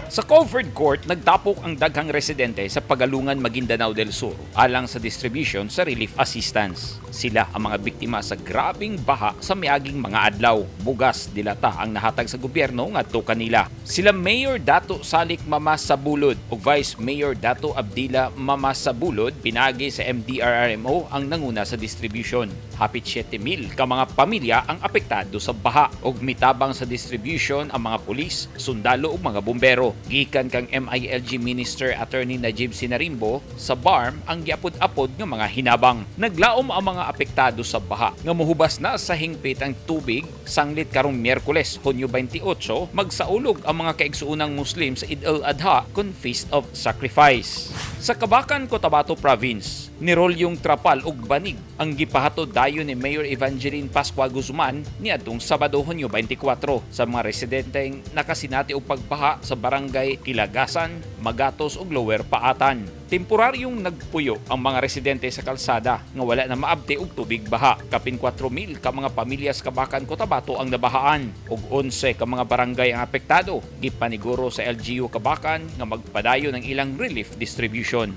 Sa covered court, nagtapok ang daghang residente sa Pagalungan, Maguindanao del Sur alang sa distribution sa relief assistance. Sila ang mga biktima sa grabing baha sa miaging mga adlaw. Bugas, dilata ang nahatag sa gobyerno ngadto kanila. Sila Mayor Dato Salik Mama Sabulod ug Vice Mayor Dato Abdila Mama Sabulod pinagi sa MDRRMO ang nanguna sa distribution. Hapit 7,000 ka mga pamilya ang apektado sa baha ug mitabang sa distribution ang mga pulis, sundalo ug mga bumbero. Gikan kang MILG Minister Attorney Najib Sinarimbo sa BARMM ang giapod-apod nga mga hinabang. Naglaom ang mga apektado sa baha nga muhubas na sa hingpit ang tubig sanglit karong Miyerkules, Hunyo 28, magsaulog ang mga kaigsuonang Muslim sa Eid al-Adha kon Feast of Sacrifice. Sa Kabacan, Cotabato Province, nirolyong trapal ug banig ang gipahatod dayon ni Mayor Evangeline Pascua Guzman niadtong Sabado, Hunyo 24, sa mga residenteng nakasinati og pagbaha sa barangay Kilagasan, Magatos ug Lower Paatan. Temporaryong nagpuyo ang mga residente sa kalsada nga wala na maabti og tubig baha. Kapin 4,000 ka mga pamilya sa Kabacan, Cotabato ang nabahaan ug 11 ka mga barangay ang apektado. Gipaniguro sa LGU Kabacan nga magpadayon ang ilang relief distribution.